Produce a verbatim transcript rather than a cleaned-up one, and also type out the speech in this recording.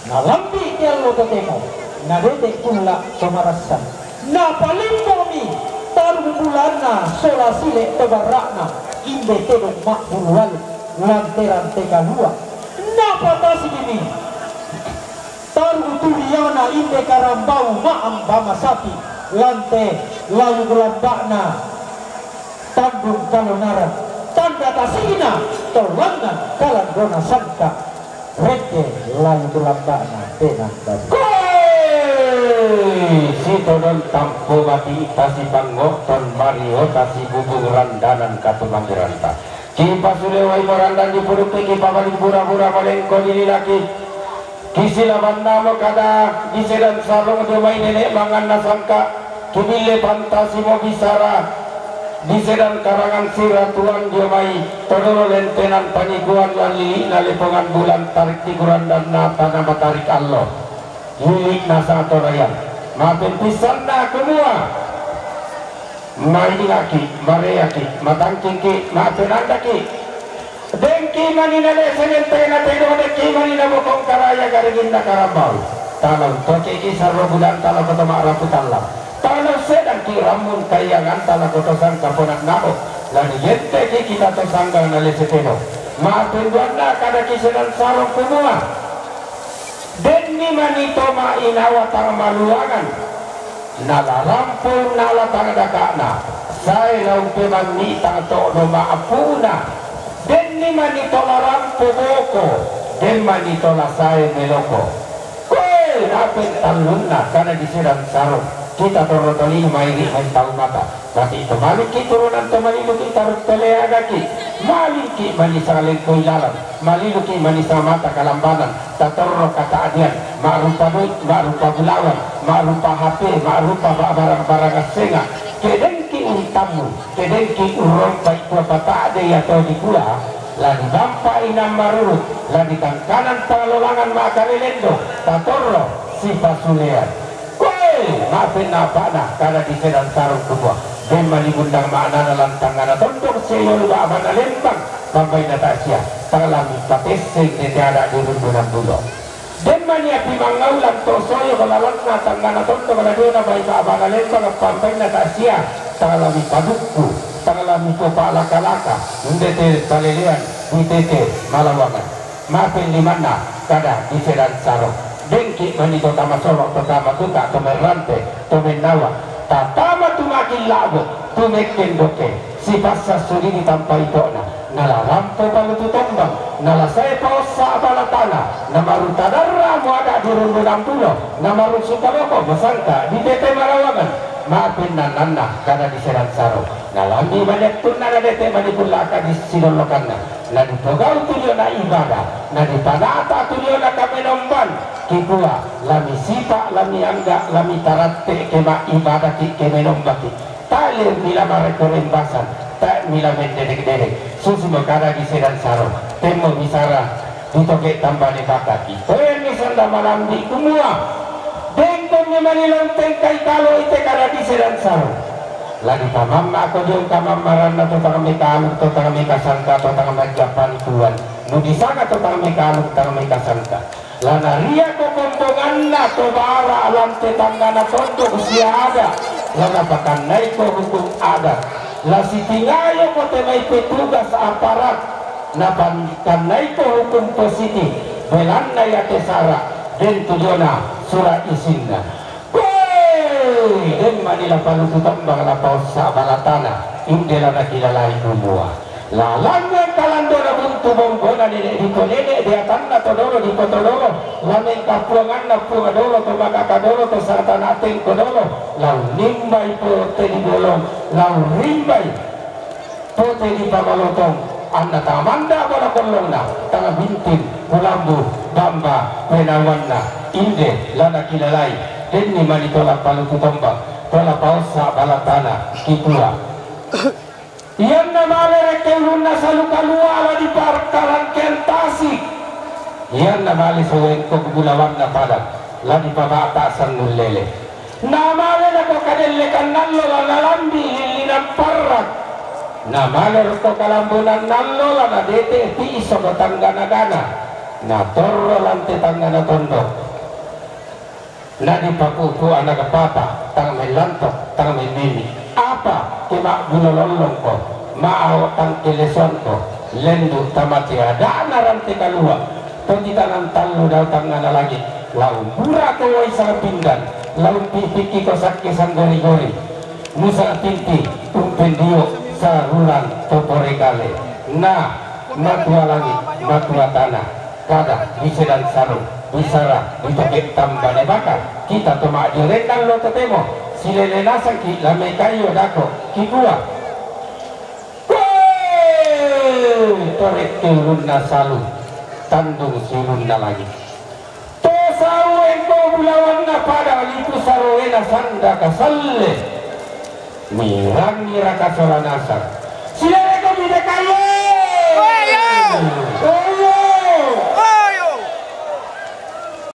Nalambi' te allo totemo, nadete' kulla' to marassan. Napalimbo'mi tarung bulanna sola sile' to barra'na, inde tedong ma'bulu walu, lante-rante kalua. Napatasi'mi tarung tuliana inde karambau ma'amba masapi, lante layu lamba'na tandung kalonaran, tanda tasi'na to langngan kalandona sangka. Rette layu tu lamba'na tena tadi. Koe! Sitodong tampo mati tasipangngo'ton mario tasibubung randanan katumangiranta. Kipasule wai morandan dipuduppe, kipabali bura-bura malengko dililaki. Kisilabannamo kada disedan sarong dio mai nene' manganna sangka. Kibille pantasimo bisara disedan karangan siratuan dio mai todoro lentenan paniguan lan lili'na lepongan bulan tarik tigurandanna tana matarik allo. Lili'na sato rayan. Mapen pissanna kumua, maidingaki', mareaki', matangkingki', mapenandaki'. Dengki mani nalese lentena tedong, dengki mani nabokong karaya gariginna karambau. Tala untokeki sarro budanta lako to ma'rapu tallang. Tala ussedangki rammun kaianganta lako to sangka pona'nabo. La nigenteki kita to sanggang nalese tedong. Mapenduanna kada kisedan sarong kumua, denni mani to ma'inawa tang maluangan. Nala rampung nala tang daka'na, sae la umpemanni tang to'no ma'apu'na. Denni mani to la rampo boko, den mani to la sae meloko. Koe, napentallunna kada disedan sarong, kita torro tolino mairi' mai tau mata. Tapi to malingki turunan to maliluki taruk to leagaki, malingki mani salengkoi lalan, maliluki mani samata kalambanan, tatorro kata'dian, ma'rupa doi', ma'rupa bulawan, ma'rupa H P, ma'rupa ba-, barang-barang assenga. Kedengki untammu, kedengki urrompai tua pata'de iato dikua, la dibampa'i nammaruru, la ditangkanan pangalolangan ma'kalelendo, tatorro sipasulean. Koe, ma'penna apa'na kada disedan sarong kumua, den mani gundang ma'nana lan tangngana tondok sia iolo ba'bana lembang, pambainna ta'sia, tang la mipatesseng tete ada' di rundunan bulo. Den mani api mangngau lan to soyo lalanna tangngana tondok la diona mai ba'bana lembang, pambainna ta'sia, tang la mipadukku, tang la mipopa'laka-laka, inde te palelean di tete malawangan. Mapen limanna kada disedan sarong. Dengki mani to tama solo', to tama tuka', to merrante, to mennawa, tatama tu ma'killa'bo, tu mekken dokke, sipassassudini tampa ito'na, nala rampo palutu tombang, nala sae paossa bala tana, namaruta darra muada di rundunan bulo, namarusu kaloko masangka di tete malawangan. Mapen nannanna kada disedan sarong. Nalambi mani attunna, nadete mani kullaka di sidollokanna. Nadipogau tu diona ibadah, nadipanata tu diona kamenomban, kikua, la misipa', la miangga', la mitaratte' ke ma'ibadaki', ke menombaki'. Tae' le mila mareko rembasan, tae' mila mendedek-dedek. Susimo kada disedan sarong, temmo bisara ditoke' tambane bakaki. Koenni sanda malambi kumua, dengkonne mani lonteng kai kalo ite kada disedan sarong. La dipamamma'ko dio kamammaranna to tang mekaluk, to tang mekasangka, to tang majjappan tuan. Mudisanga to tang mekaluk, tang mekasangka. La nariako kombonganna to bara' lan te tangngana tondok siada, la napakannaiko hukum adat. La sitingayoko te mai petugas aparat, napakannaiko hukum positif, belanna iate sara' den tu diona sura' isinna. Woi, den mani la palutu tombang, la paossa bala tana, inde la nakilalai kumua, lalangngan kalandona buntu bonggona nene' diponene' deatanna to dolo dipotodolo, la mengkapuanganna puang dolo to magaka dolo to sangtana tengko dolo, la unimbai pote di bolong, la urimbai pote di pamalotong, anna tang manda' bola kollongna, tang bintin, kulambu, bamba, penawanna, inde la nakilalai, denni mani to la palutu tombang, to la paossa bala tana, kikua. Ianna male rekke ulunna salu kalua la diparkarangkean tasik. Ianna male sowengkok bulawanna padang, la dipabata sannullele. Namale nako kadellekan allo la nalambi lillinan parrak. Namale rokko kalambonan allo la nadete piso to tanggana-gana. Na torro lan te tangngana tondok, na dipapupu anak papa, tang mellantok, tang memmimi. Apa ke mabbulolollongko, maawa tang kelesonko, lendu tamate adana rante kalua, totitanan tallu dau tangngana langit, la umbura ko wai sarpinggan, la umpipikki ko sakke sanggori-gori, musa tinti, umpendio, saruran, topore kale. Na matua langit, matua tanah, kada disedan sarung, bisara ditopek tambane baka, kita to ma'dirennan lo totemo, silele nasangki lame kayo dako, kikua. Woi, torek ke ulunna salu, tandung si ulunna langit. To sau engko bulawanna pada lipu saroena sanda kasalle. Mirang-miraka sola nasang.